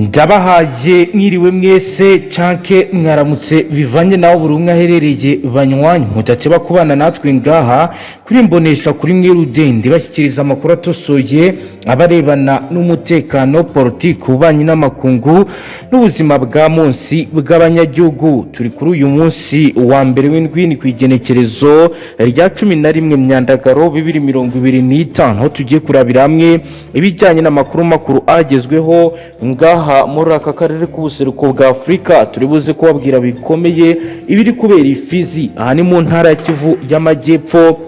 Ndabahaye mwiriwe mwese canke mwaramutse, bivanye naho buri umwe aherereye. Banywanyi mudateba kubana natwe ngaha kuri Mbonesha kuri Mwerudende, bashyikiriza amakuru atosoye abarebana n'umutekano, politiki, ububanyi n'amakungu n'ubuzima bwa munsi bw'abanyagihugu. Turi kuri uyu munsi wa mbere w'indwi, ni ku igenekerezo rya 11 Myandagaro 2025, aho tugiye kurabira hamwe ibijyanye n'amakuru makuru agezweho ngaha muri aka karere k'ubuseruko bwa Afurika. Turi buze kubabwira bikomeye ibiri kubera Ifizi, aha ni mu ntara ya Kivu y'Amajyepfo,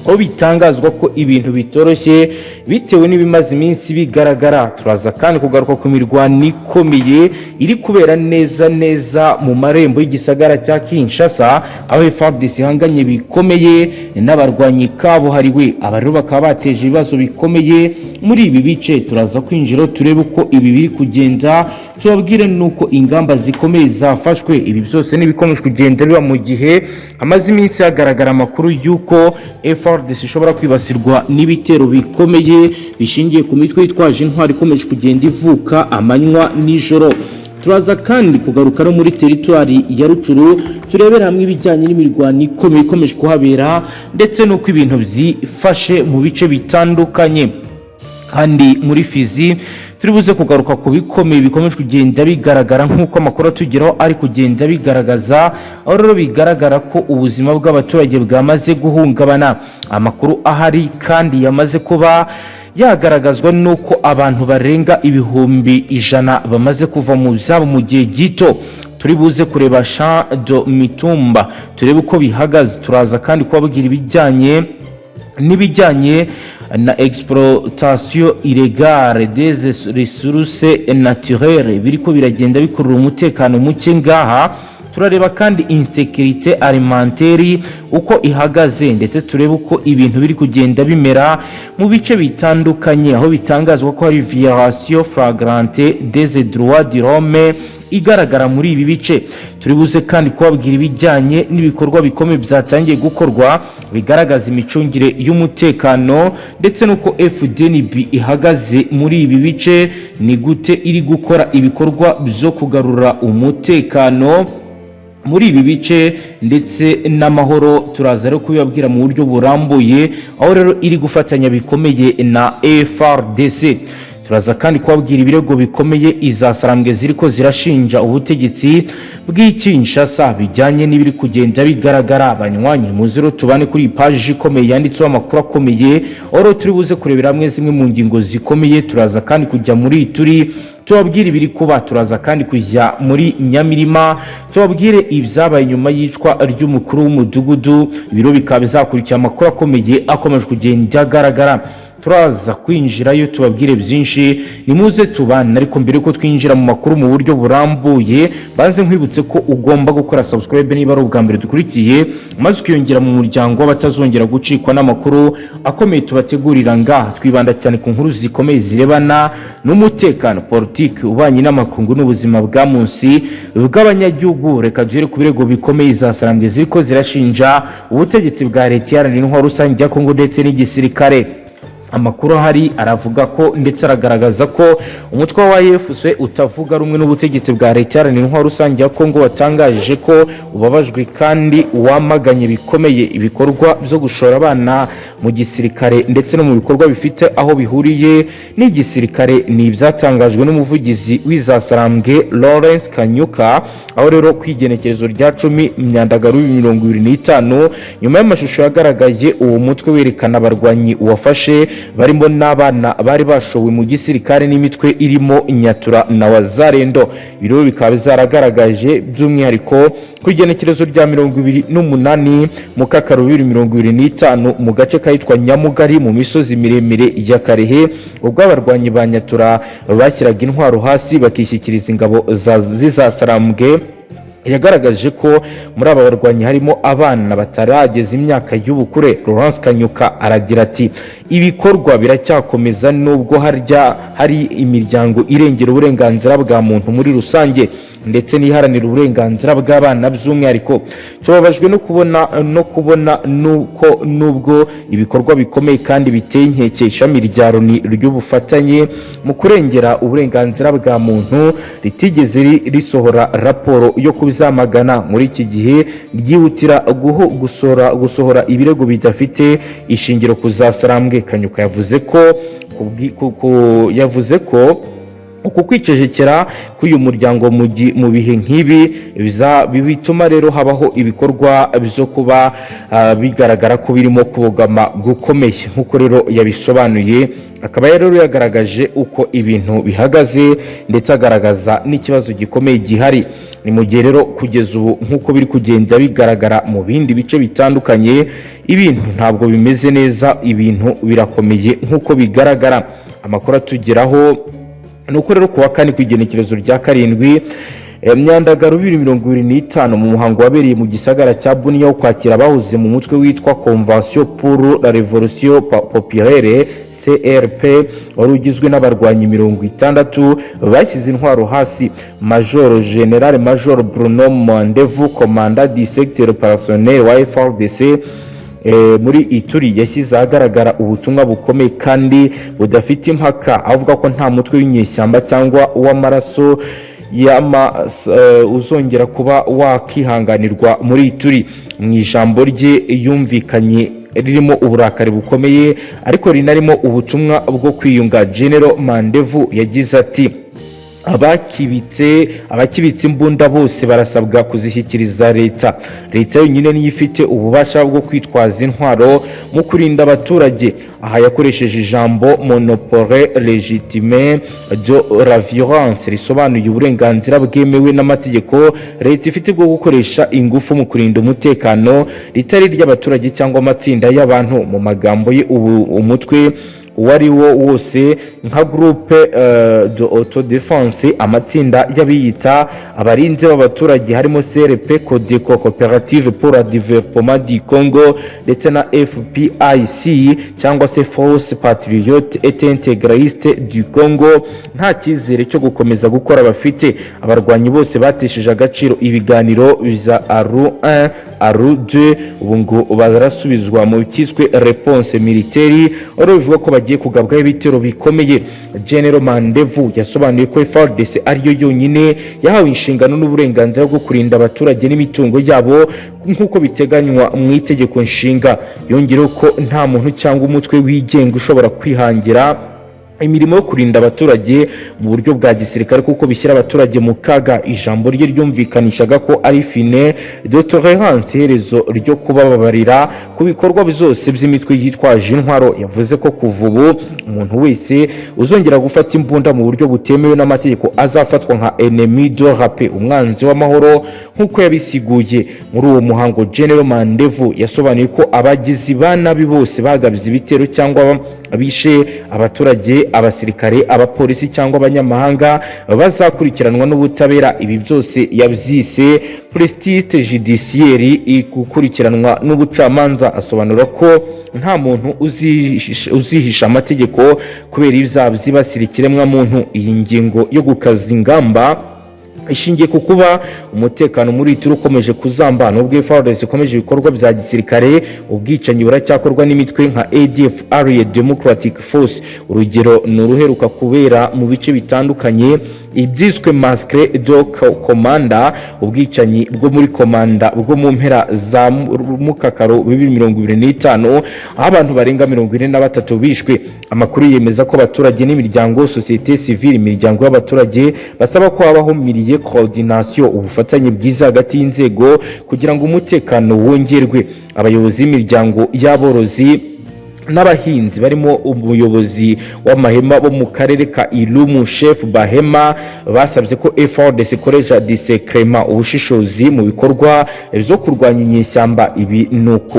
aho bitangazwa ko ibintu bitoroshye bitewe n'ibimaze iminsi bigaragara. Turaza kandi kugaruka ku mirwano ikomeye iri kubera neza neza mu marembo y'igisagara cya Kinshasa, aho FARDC ihanganye bikomeye n'abarwanyi kabuhariwe. Aba rero bakaba bateje ibibazo bikomeye muri ibi bice. Turaza kwinjira turebe uko ibi biri kugenda, tubabwire nuko ingamba zikomeye zafashwe. Ibi byose n'ibikomeje kugenda biba mu gihe hamaze iminsi hagaragara amakuru y'uko FARDC ishobora kwibasirwa n'ibitero bikomeye bishingiye ku mitwe yitwaje intwaro ikomeje kugenda ivuka amanywa nijoro. Turaza kandi kugaruka no muri teritwari ya Rucuru, turebera hamwe ibijyanye n'imirwano ikomeye ikomeje kuhabera, ndetse n'uko ibintu byifashe mu bice bitandukanye. Kandi muri Fizi turi buze kugaruka ku bikomeye bikomeje kugenda bigaragara, nk'uko amakuru atugeraho ari kugenda bigaragaza, aho rero bigaragara ko ubuzima bw'abaturage bwamaze guhungabana. Amakuru ahari kandi yamaze kuba yagaragazwa n'uko abantu barenga 100,000 bamaze kuva mu byabo mu gihe gito. Turi buze kureba Champ de Mitumba, turebe uko bihagaze. Turaza kandi kubabwira ibijyanye n'ibijyanye na exploitation illégale des ressources naturelles biriko biragenda bikurura umutekano muke ngaha. Turareba kandi insécurité alimentaire uko ihagaze, ndetse turebe uko ibintu biri kugenda bimera mu bice bitandukanye, aho bitangazwa ko hari violation flagrante des droits de l'homme igaragara muri ibi bice. Turi buze kandi kubabwira ibijyanye n'ibikorwa bikomeye byatangiye gukorwa bigaragaza imicungire y'umutekano, ndetse n'uko FDNB ihagaze muri ibi bice, ni gute iri gukora ibikorwa byo kugarura umutekano muri ibi bice ndetse n'amahoro. Turaza rero kubibabwira mu buryo burambuye, aho rero iri gufatanya bikomeye na FARDC. Turaza kandi kubabwira ibirego bikomeye izasarambwe ziriko zirashinja ubutegetsi bw'i Kinshasa bijyanye n'ibiri kugenda bigaragara. Abanywanyi muze rero tubane kuri iyi paji ikomeye yanditseho amakuru akomeye, aho rero turi buze kurebera hamwe zimwe mu ngingo zikomeye. Turaza kandi kujya muri turi tubabwire ibiri kuba. Turaza kandi kujya muri Nyamirima, tubabwire ibyabaye nyuma y'icwa ry'umukuru w'umudugudu. Ibiro bikaba bizakurikira amakuru akomeye akomeje kugenda agaragara. Turaza kwinjirayo tubabwire byinshi, nimuze tubane. Ariko mbere yuko twinjira mu makuru mu buryo burambuye, banze nkwibutse ko ugomba gukora subscribe niba ari ubwa mbere dukurikiye, maze ukiyongera mu muryango w'abatazongera gucikwa n'amakuru akomeye tubategurira ngaha. Twibanda cyane ku nkuru zikomeye zirebana n'umutekano, politiki, ububanyi n'amakungu n'ubuzima bwa munsi bw'abanyagihugu. Reka duhere ku birego bikomeye zasarambwe ziriko zirashinja ubutegetsi bwa Leta Iharanira Intwaro Rusange ya Kongo ndetse n'igisirikare. Amakuru ahari aravuga ko, ndetse aragaragaza ko umutwe wa AFC utavuga rumwe n'ubutegetsi bwa Leta Iharanira Intwaro Rusange ya Kongo watangaje ko ubabajwe kandi wamaganye bikomeye ibikorwa byo gushora abana mu gisirikare ndetse no mu bikorwa bifite aho bihuriye n'igisirikare. Ni ibyatangajwe n'umuvugizi w'izasarambwe Lawrence Kanyuka, aho rero ku igenekerezo rya 10 Myandagaro 2025, nyuma y'amashusho yagaragaye uwo mutwe werekana abarwanyi wafashe barimo n'abana bari bashowe mu gisirikare n'imitwe irimo Nyatura na Wazarendo. Ibiro bikaba zaragaragaje by'umwihariko ku igenekerezo rya 28 Mukakaro 2025, mu gace kahitwa Nyamugari mu misozi miremire ya Karehe, ubwo abarwanyi ba Nyatura bashyiraga intwaro hasi bakishyikiriza ingabo z'izasarambwe. Yagaragaje ko muri aba barwanyi harimo abana batarageza imyaka y'ubukure. Lawrence Kanyuka aragira ati: "Ibikorwa biracyakomeza nubwo harya hari imiryango irengera uburenganzira bwa muntu muri rusange ndetse n'iharanira uburenganzira bw'abana by'umwihariko. Tubabajwe no kubona nuko nubwo ibikorwa bikomeye kandi biteye inkeke, ishami rya Loni ry'ubufatanye mu kurengera uburenganzira bwa muntu ritigeze risohora raporo yo kubizamagana. Muri iki gihe ryihutira gusohora ibirego bidafite ishingiro ku Zasarambwe." Kanyuka yavuze ko uku kwicecekera k'uyu muryango mu bihe nk'ibi bituma rero habaho ibikorwa byo kuba bigaragara ko birimo kubogama gukomeye, nk'uko rero yabisobanuye. Akaba rero yagaragaje uko ibintu bihagaze, ndetse agaragaza n'ikibazo gikomeye gihari. Ni mu gihe rero kugeza ubu, nk'uko biri kugenda bigaragara mu bindi bice bitandukanye, ibintu ntabwo bimeze neza, ibintu birakomeye nk'uko bigaragara. Amakuru atugeraho ni uko rero kuwa kane, ku igenekerezo rya 7 Myandagaro 2025, mu muhango wabereye mu gisagara cya Bunia wo kwakira abahoze mu mutwe witwa Convention pour la Révolution Populaire, CRP, wari ugizwe n'abarwanyi 60 bashyize intwaro hasi, Major General Major Bruno Mandevu, commandant du secteur opérationnel wa FARDC muri Ituri, yashyize ahagaragara ubutumwa bukomeye kandi budafite impaka, avuga ko nta mutwe w'inyeshyamba cyangwa uw'amaraso uzongera kuba wakihanganirwa muri Ituri. Mu ijambo rye yumvikanye ririmo uburakari bukomeye ariko rinarimo ubutumwa bwo kwiyunga, General Mandevu yagize ati: "Abakibitse imbunda bose barasabwa kuzishyikiriza leta. Leta yonyine niyo ifite ububasha bwo kwitwaza intwaro mu kurinda abaturage." Aha yakoresheje ijambo "monopole légitime de la violence", risobanuye uburenganzira bwemewe n'amategeko leta ifite bwo gukoresha ingufu mu kurinda umutekano, ritari iry'abaturage cyangwa amatsinda y'abantu. Mu magambo ye, ubu umutwe uwo ari wo wose nka groupe de autodéfense, amatsinda y'abiyita abarinzi b'abaturage harimo CRP, Codeco, Coopérative pour le Développement du Congo, ndetse na FPIC cyangwa se Force Patriote et Intégriste du Congo, nta cyizere cyo gukomeza gukora bafite. Abarwanyi bose batesheje agaciro ibiganiro bya ARU 1, ARU 2, ubu ngo barasubizwa mu cyiswe réponse militaire, wari bivuga ko bagiye kugabwaho ibitero bikomeye. General Mandevu yasobanuye ko FARDC ariyo yonyine yahawe inshingano n'uburenganzira bwo kurinda abaturage n'imitungo yabo nk'uko biteganywa mu itegeko nshinga. Yongereho ko nta muntu cyangwa umutwe wigenga ushobora kwihangira imirimo yo kurinda abaturage mu buryo bwa gisirikare, kuko bishyira abaturage mu kaga. Ijambo rye ryumvikanishaga ko ari fin de tolérance, iherezo ryo kubababarira ku bikorwa byose by'imitwe yitwaje intwaro. Yavuze ko kuva ubu umuntu wese uzongera gufata imbunda mu buryo butemewe n'amategeko azafatwa nka ennemi de la paix, umwanzi w'amahoro, nk'uko yabisiguye. Muri uwo muhango, General Mandevu yasobanuye ko abagizi ba nabi bose bagabye ibitero cyangwa bishe abaturage, abasirikare, abapolisi cyangwa abanyamahanga bazakurikiranwa n'ubutabera. Ibi byose yabyise poursuite judiciaire, gukurikiranwa n'ubucamanza, asobanura ko nta muntu uzihisha amategeko kubera ibyaha byibasira ikiremwamuntu. Iyi ngingo yo gukaza ingamba ishingiye ku kuba umutekano muri Ituri ukomeje kuzamba. Nubwo FARDC ikomeje ibikorwa bya gisirikare, ubwicanyi buracyakorwa n'imitwe nka ADF, Allied Democratic Force. Urugero ni uruheruka kubera mu bice bitandukanye, ibyiswe massacre de Komanda, ubwicanyi bwo muri Komanda bwo mu mpera za Mukakaro 2025, aho abantu barenga 43 bishwe. Amakuru yemeza ko abaturage n'imiryango société civile, imiryango y'abaturage, basaba ko habaho meilleure coordination, ubufatanye bwiza hagati y'inzego kugira ngo umutekano wongerwe. Abayobozi b'imiryango y'aborozi n'abahinzi, barimo umuyobozi w'amahema bo mu karere ka Irumu, chef Bahema, basabye ko FARDC ikoresha discrètement, ubushishozi mu bikorwa byo kurwanya inyeshyamba. Ibi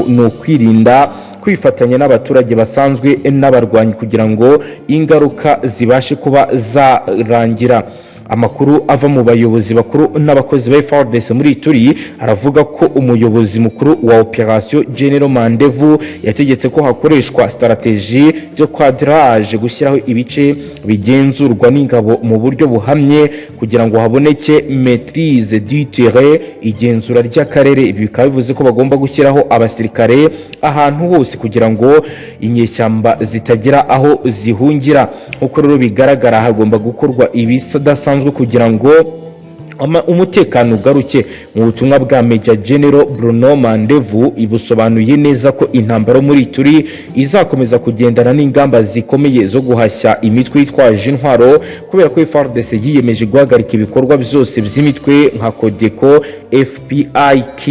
ni ukwirinda kwifatanya n'abaturage basanzwe n'abarwanyi kugira ngo ingaruka zibashe kuba zarangira. Amakuru ava mu bayobozi bakuru n'abakozi ba FARDC muri Ituri aravuga ko umuyobozi mukuru wa operation, General Mandevu, yategetse ko hakoreshwa stratégie de cadrage, gushyiraho ibice bigenzurwa n'ingabo mu buryo buhamye kugira ngo haboneke maîtrise du terrain, igenzura ry'akarere. Ibi bikaba bivuze ko bagomba gushyiraho abasirikare ahantu hose kugira ngo inyeshyamba zitagira aho zihungira. Nk'uko rero bigaragara, hagomba gukorwa ibidasanzwe kugira ngo umutekano ugaruke. Mu butumwa bwa Major General Bruno Mandevu, ibusobanuye neza ko intambara muri Ituri izakomeza kugendana n'ingamba zikomeye zo guhashya imitwe yitwaje intwaro, kubera ko FARDC yiyemeje guhagarika ibikorwa byose by'imitwe nka Codeco, FPIC,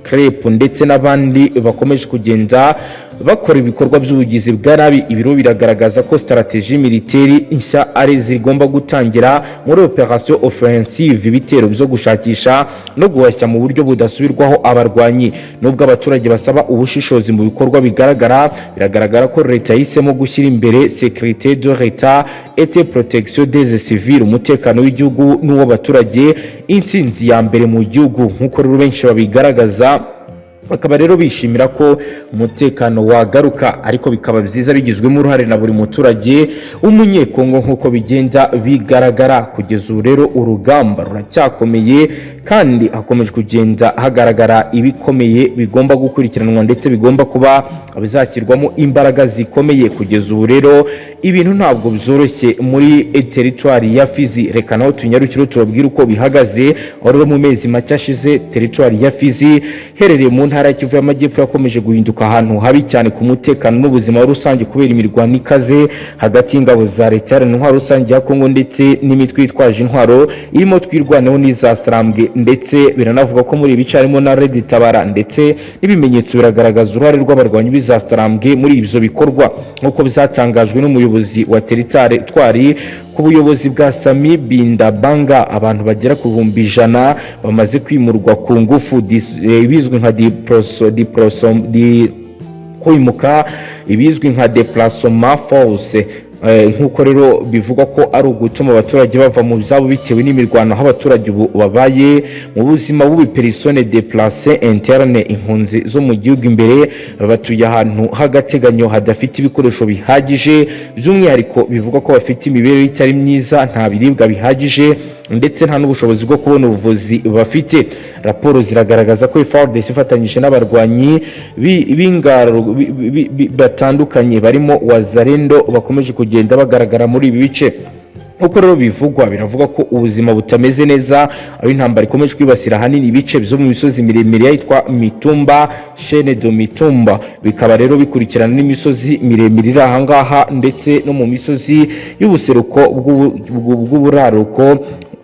CREP ndetse n'abandi bakomeje kugenda bakora ibikorwa by'ubugizi bwa nabi. Ibiro biragaragaza ko stratégie militaire nshya ari zigomba gutangira muri operation offensive, ibitero byo gushakisha no guhashya mu buryo budasubirwaho abarwanyi. Nubwo abaturage basaba ubushishozi mu bikorwa bigaragara, biragaragara ko leta yahisemo gushyira imbere sécurité de l'État et protection des civils, umutekano w'igihugu n'uw'abaturage, intsinzi ya mbere mu gihugu. Nk'uko rero benshi babigaragaza, bakaba rero bishimira ko umutekano wagaruka, ariko bikaba byiza bigizwemo uruhare na buri muturage w'Umunyekongo. Nk'uko bigenda bigaragara kugeza ubu rero, urugamba ruracyakomeye kandi hakomeje kugenda hagaragara ibikomeye bigomba gukurikiranwa ndetse bigomba kuba bizashyirwamo imbaraga zikomeye. Kugeza ubu rero ibintu ntabwo byoroshye muri teritwari ya Fizi. Reka naho tunyarukire tubabwire uko bihagaze, aho rero mu mezi make ashize teritwari ya Fizi iherereye mu ntara ya Kivu y'Amajyepfo yakomeje guhinduka ahantu habi cyane ku mutekano n'ubuzima rusange, kubera imirwano ikaze hagati y'ingabo za leta iharanira intwaro rusange ya Kongo ndetse n'imitwe yitwaje intwaro irimo Twirwaneho n'iza Sarambwe. Ndetse biranavuga ko muri ibi bice harimo na Red Tabara, ndetse n'ibimenyetso biragaragaza uruhare rw'abarwanyi b'iza Sarambwe muri ibyo bikorwa, nk'uko byatangajwe n'umuyobozi wa teritwari twari ku buyobozi bwa Sami Bindabanga. Abantu bagera ku 100,000 bamaze kwimurwa ku ngufu, bizwi nka kwimuka, ibizwi nka déplacement forcé. Nk'uko rero bivugwa ko ari ugutuma abaturage bava mu byabo bitewe n'imirwano, aho abaturage ubu babaye mu buzima bubi, personnes déplacées internes, impunzi zo mu gihugu imbere, batuye ahantu h'agateganyo hadafite ibikoresho bihagije. By'umwihariko bivugwa ko bafite imibereho itari myiza, nta biribwa bihagije ndetse nta n'ubushobozi bwo kubona ubuvuzi bafite. Raporo ziragaragaza ko FARDC ifatanyije n'abarwanyi batandukanye barimo Wazalendo bakomeje kugenda bagaragara muri ibi bice. Nk'uko rero bivugwa, biravuga ko ubuzima butameze neza, aho intambara ikomeje kwibasira ahanini ibice byo mu misozi miremire yitwa Mitumba, Chaîne de Mitumba. Bikaba rero bikurikirana n'imisozi miremire iri ahangaha ndetse no mu misozi y'ubuseruko bw'uburaruko,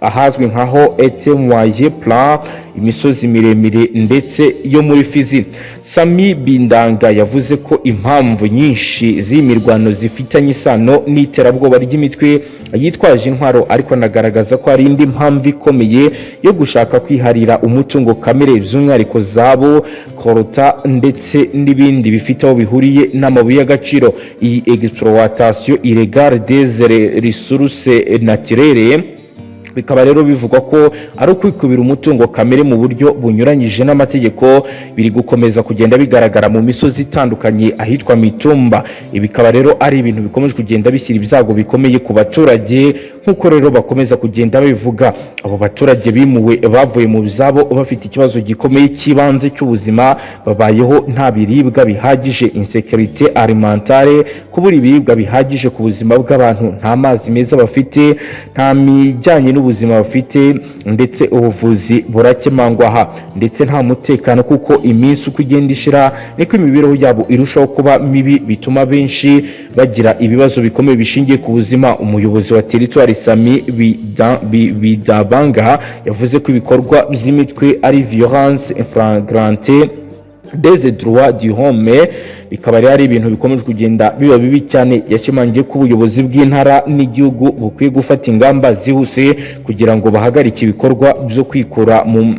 ahazwi nka Haut Moyen Plan, imisozi miremire ndetse yo muri Fizi. Sami Bindanga yavuze ko impamvu nyinshi z'iyi mirwano zifitanye isano n'iterabwoba ry'imitwe yitwaje intwaro, ariko anagaragaza ko hari indi mpamvu ikomeye yo gushaka kwiharira umutungo kamere, by'umwihariko zahabu, coltan ndetse n'ibindi bifite aho bihuriye n'amabuye y'agaciro. Iyi exploitation illégale des ressources naturelles bikaba rero bivugwa ko ari ukwikubira umutungo kamere mu buryo bunyuranyije n'amategeko, biri gukomeza kugenda bigaragara mu misozi itandukanye ahitwa Mitumba. Ibi bikaba rero ari ibintu bikomeje kugenda bishyira ibyago bikomeye ku baturage. Nk'uko rero bakomeza kugenda babivuga, abo baturage bimuwe bavuye mu byabo bafite ikibazo gikomeye cy'ibanze cy'ubuzima. Babayeho nta biribwa bihagije, insécurité alimentaire, kubura ibiribwa bihagije ku buzima bw'abantu, nta mazi meza bafite, nta mijyanye n'ubuzima bafite, ndetse ubuvuzi burakemangwa aha, ndetse nta mutekano, kuko iminsi uko igenda ishira niko imibereho yabo irushaho kuba mibi, bituma benshi bagira ibibazo bikomeye bishingiye ku buzima. Umuyobozi wa teritwari Sami Bidabanga yavuze ko ibikorwa by'imitwe ari violation flagrante des droits du homme, bikaba rero ari ibintu bikomeje kugenda biba bibi cyane. Yashimangiye ko ubuyobozi bw'intara n'igihugu bukwiye gufata ingamba zihuse kugira ngo bahagarike ibikorwa byo kwikura mu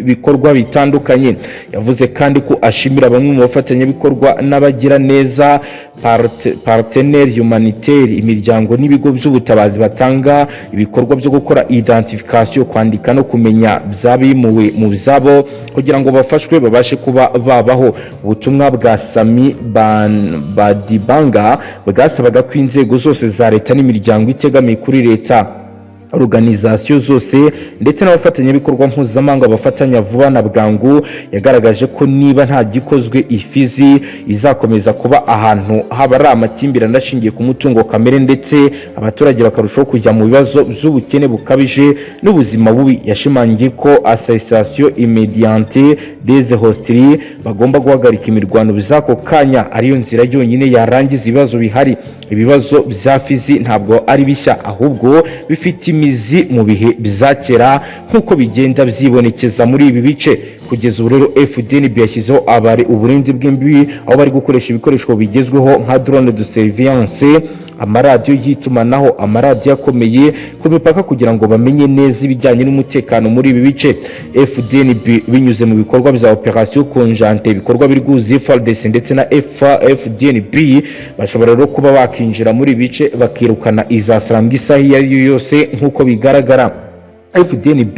bikorwa bitandukanye. Yavuze kandi ko ashimira bamwe mu bafatanyabikorwa n'abagira neza, partenaire humanitaire, imiryango n'ibigo by'ubutabazi batanga ibikorwa byo gukora identification, kwandika no kumenya by'abimuwe mu byabo kugira ngo bafashwe babashe kuba babaho. Ubutumwa bwa Sami Badibanga bwasabaga ko inzego zose za leta n'imiryango itegamiye kuri leta, organisation zose ndetse n'abafatanyabikorwa mpuzamahanga bafatanya vuba na bwangu. Yagaragaje ko niba nta gikozwe, Ifizi izakomeza kuba ahantu haba ari amakimbirane ashingiye ku mutungo kamere, ndetse abaturage bakarushaho kujya mu bibazo by'ubukene bukabije n'ubuzima bubi. Yashimangiye ko cessation immédiate des hostilités, bagomba guhagarika imirwano by'ako kanya, ariyo nzira yonyine yarangiza ibibazo bihari. Ibibazo bya Fizi ntabwo ari bishya, ahubwo bifite imizi mu bihe bya kera, nk'uko bigenda byibonekeza muri ibi bice. Kugeza ubu rero FDNB yashyizeho abari uburinzi bw'imbibi, aho bari gukoresha ibikoresho bigezweho nka drone de surveillance, amaradiyo y'itumanaho, amaradiyo akomeye ku mipaka, kugira ngo bamenye neza ibijyanye n'umutekano muri ibi bice. FDNB binyuze mu bikorwa bya opération conjointe, ibikorwa biri guhuza FARDC ndetse na FDNB, bashobora rero kuba bakinjira muri ibi bice bakirukana izasarambwa isaha iyo ari yo yose. Nk'uko bigaragara, FDNB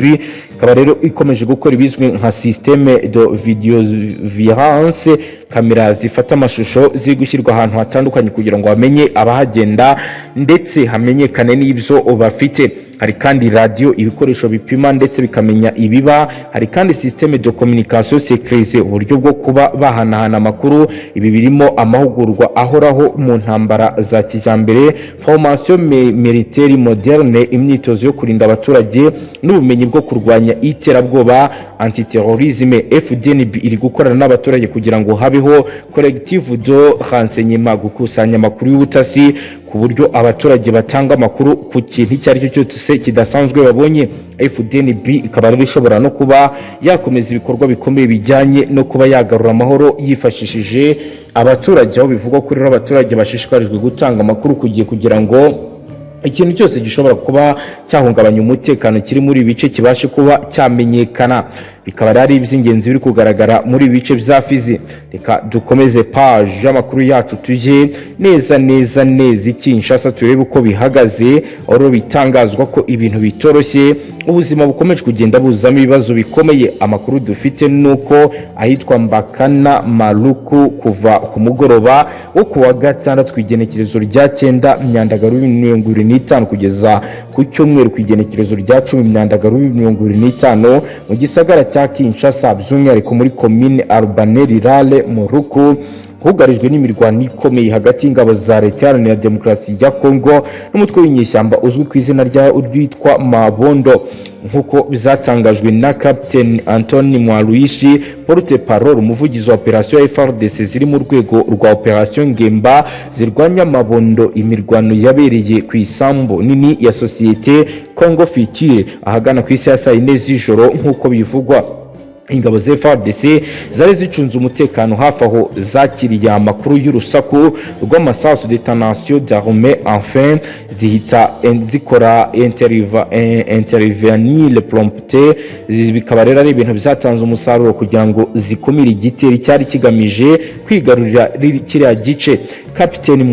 ikaba rero ikomeje gukora ibizwi nka système de vidéosurveillance, kamera zifata amashusho ziri gushyirwa ahantu hatandukanye kugira ngo bamenye abahagenda ndetse hamenyekane n'ibyo bafite. Hari kandi radiyo, ibikoresho bipima ndetse bikamenya ibiba. Hari kandi système de communication sécurisée, uburyo bwo kuba bahanahana amakuru. Ibi birimo amahugurwa ahoraho mu ntambara za kijyambere, formation militaire moderne, imyitozo yo kurinda abaturage n'ubumenyi bwo kurwanya iterabwoba, antiterrorisme. FDNB iri gukorana n'abaturage kugira ngo habeho collective de renseignement, gukusanya amakuru y'ubutasi, ku buryo abaturage batanga amakuru ku kintu icyo ari cyo cyose kidasanzwe babonye. FDNB ikaba rero ishobora no kuba yakomeza ibikorwa bikomeye bijyanye no kuba yagarura amahoro yifashishije abaturage, aho bivugwa ko rero abaturage bashishikarijwe gutanga amakuru ku gihe kugira ngo ikintu cyose gishobora kuba cyahungabanya umutekano kiri muri ibi bice kibashe kuba cyamenyekana. Bikaba ari iby'ingenzi biri kugaragara muri ibi bice bya Fizi. Reka dukomeze page y'amakuru yacu, tujye neza neza neza i Kinshasa, turebe uko bihagaze, aho bitangazwa ko ibintu bitoroshye, ubuzima bukomeje kugenda buzamo ibibazo bikomeye. Amakuru dufite ni uko ahitwa Mbakana Maluku, kuva ku mugoroba wo ku wa gatandatu ku igenekerezo rya 9 Myandagaro 2025 kugeza ku cyumweru ku igenekerezo rya 10 Myandagaro 2025, mu gisagara cya Kinshasa, by'umwihariko muri komine urbaine rurale Maluku, hugarijwe n'imirwano ikomeye hagati y'ingabo za Leta Iharanira Demokarasi ya Kongo n'umutwe w'inyeshyamba uzwi ku izina ryitwa Mabondo, nk'uko bizatangajwe na Captain Antony Mwaruishi, porte parole, umuvugizi wa operasiyo ya FARDC ziri mu rwego rwa operasiyo Ngemba zirwanya Mabondo. Imirwano yabereye ku isambu nini ya sosiyete Congo Future ahagana ku isi ya saa 4 z'ijoro. Nk'uko bivugwa, ingabo za FARDC zari zicunze umutekano hafi aho zakiriye amakuru y'urusaku rw'amasasu, détonation d'armes, enfin zihita zikora intervenir prompte. Bikaba rero ari ibintu byatanze umusaruro kugira ngo zikumire igitero cyari kigamije kwigarurira kiriya gice. Kapiteni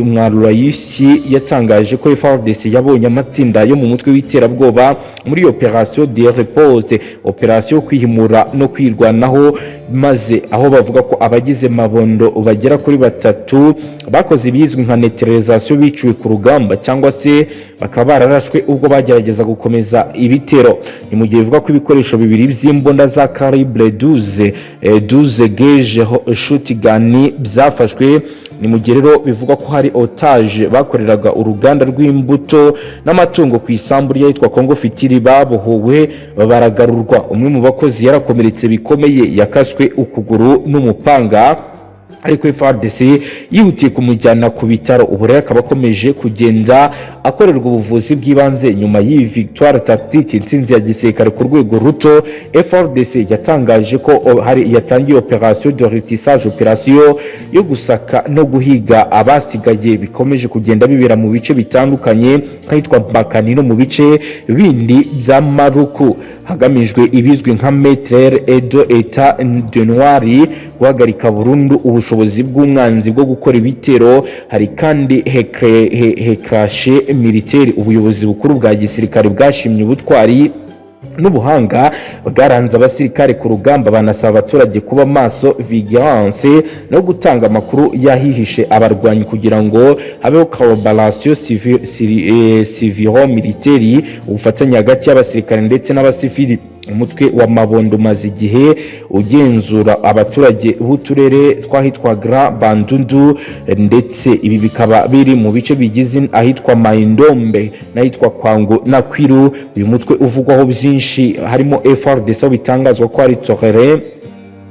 Mwarurayisi yatangaje ko FARDC yabonye amatsinda yo mu mutwe w'iterabwoba muri operation de riposte, operation yo kwihimura no kwirwanaho, maze aho bavuga ko abagize Mabondo bagera kuri batatu bakoze ibizwi nka neutralisation biciwe ku rugamba cyangwa se bakaba bararashwe ubwo bagerageza gukomeza ibitero. Ni mu gihe bivuga ko ibikoresho bibiri by'imbunda za calibre 12, 12 gauge shotgun byafashwe. Ni mu gihe rero bivugwa ko hari otage bakoreraga uruganda rw'imbuto n'amatungo ku isambu ry'ahitwa Congo Fitiri babohowe baragarurwa. Umwe mu bakozi yarakomeretse bikomeye, yakaswe ukuguru n'umupanga, ariko FARDC yihutiye kumujyana ku bitaro. Ubu rero akaba akomeje kugenda akorerwa ubuvuzi bw'ibanze. Nyuma y'iyi victoire tactique, intsinzi ya gisirikare ku rwego ruto, FARDC yatangaje ko hari yatangiye operation de ratissage, operation yo gusaka no guhiga abasigaye, bikomeje kugenda bibera mu bice bitandukanye nk'ahitwa Bakani no mu bice bindi bya Maluku. hagamijwe ibizwi nka mettre hors d'état de nuire, guhagarika burundu ubushobozi bw'umwanzi bwo gukora ibitero. Hari kandi héberge militaire. Ubuyobozi bukuru bwa gisirikare bwashimye ubutwari n'ubuhanga bwaranze abasirikare ku rugamba, banasaba abaturage kuba maso, vigilance, no gutanga amakuru yahihishe abarwanyi kugira ngo habeho collaboration civilo militaire, ubufatanye hagati y'abasirikare ndetse n'abasivili. Umutwe wa Mabondo umaze igihe ugenzura abaturage b'uturere tw'ahitwa Grand Bandundu, ndetse ibi bikaba biri mu bice bigize ahitwa Maindombe n'ahitwa Kwango na Kwilu. Uyu mutwe uvugwaho byinshi, harimo FARDC, aho bitangazwa ko ari torere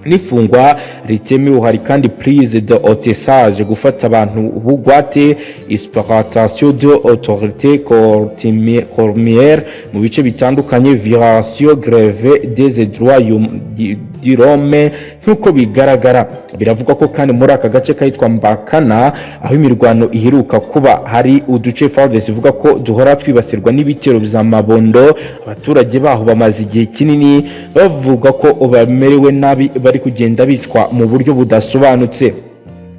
n'ifungwa ritemewe. Hari kandi prise de otage, gufata abantu bugwate, usurpation de autorité coutumière mu bice bitandukanye, violation grave des droits de l'homme. Nk'uko bigaragara, biravugwa ko kandi muri aka gace kahitwa Mbakana, aho imirwano iheruka kuba, hari uduce FARDC ivuga ko duhora twibasirwa n'ibitero bya Mabondo. Abaturage baho bamaze igihe kinini bavuga ko bamerewe nabi, bari kugenda bicwa mu buryo budasobanutse.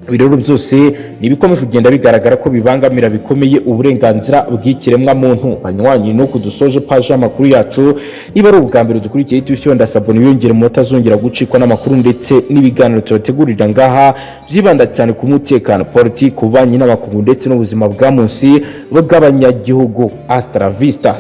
Ibi rero byose ni ibikomeje kugenda bigaragara ko bibangamira bikomeye uburenganzira bw'ikiremwamuntu. Banywanyi, nuko dusoje paji y'amakuru yacu. Niba ari ubwa mbere dukurikiye, itushyo ndasabona wiyongere mu batazongera gucikwa n'amakuru ndetse n'ibiganiro tubategurira ngaha, byibanda cyane ku mutekano, politiki, ububanyi n'abakungu ndetse n'ubuzima bwa munsi bw'abanyagihugu. Hasta la vista.